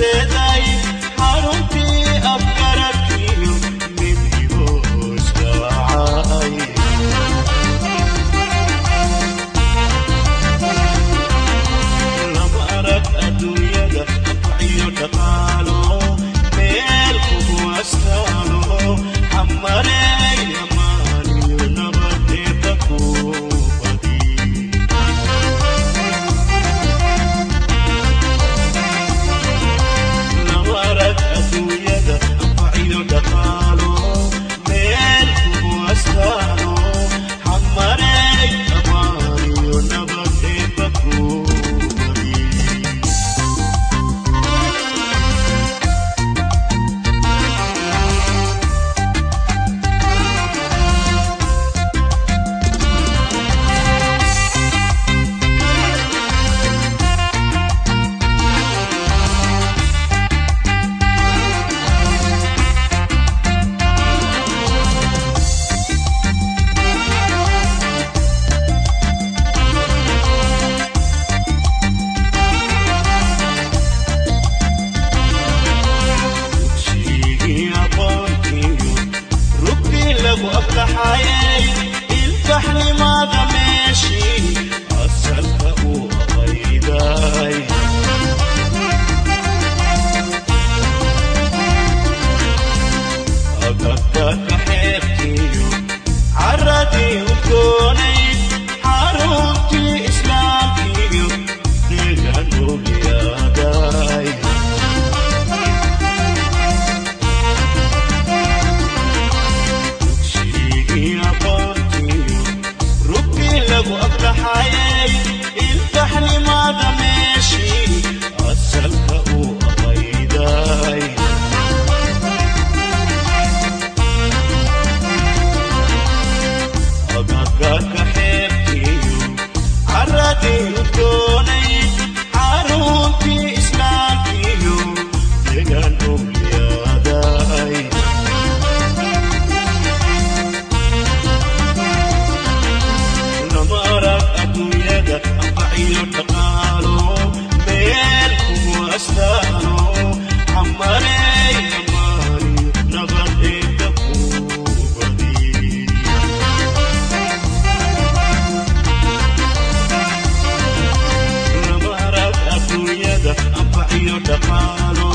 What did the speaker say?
Horseeday xaruntii afgaradkiyo midnimo israacay. Lama arag adduunyada anfaciyo dhaqaalo meel kugu astaano, xamarey amaaniyo nabadeeda ku badi. Lama arag adduunyada anfaciyo dhaqaalo meel kugu astaano, xamarey amaaniyo nabadeeda ku badi. Dugsigii aqoontiyo rugtii lagu aflaxayay, ilbaxnimada meeshii asalka u aqayday. Agagaarka xeebtiyo caradii udgoonayd, xaruntii islaamkiyo deegaan ooliyaaday. Dugsigii aqoontiyo rugtii lagu aflaxayay, ilbaxnimada meeshii asalka u aqayday. Agagaarka xeebtiyo caradii udgoonayd, xaruntii islaamkiyo deegaan ooliyaaday. Lama arag adduunyada anfaciyo dhaqaalo meel kugu astaano, xamarey amaaniyo nabadeeda ku badi. Lama arag adduunyada anfaciyo dhaqaalo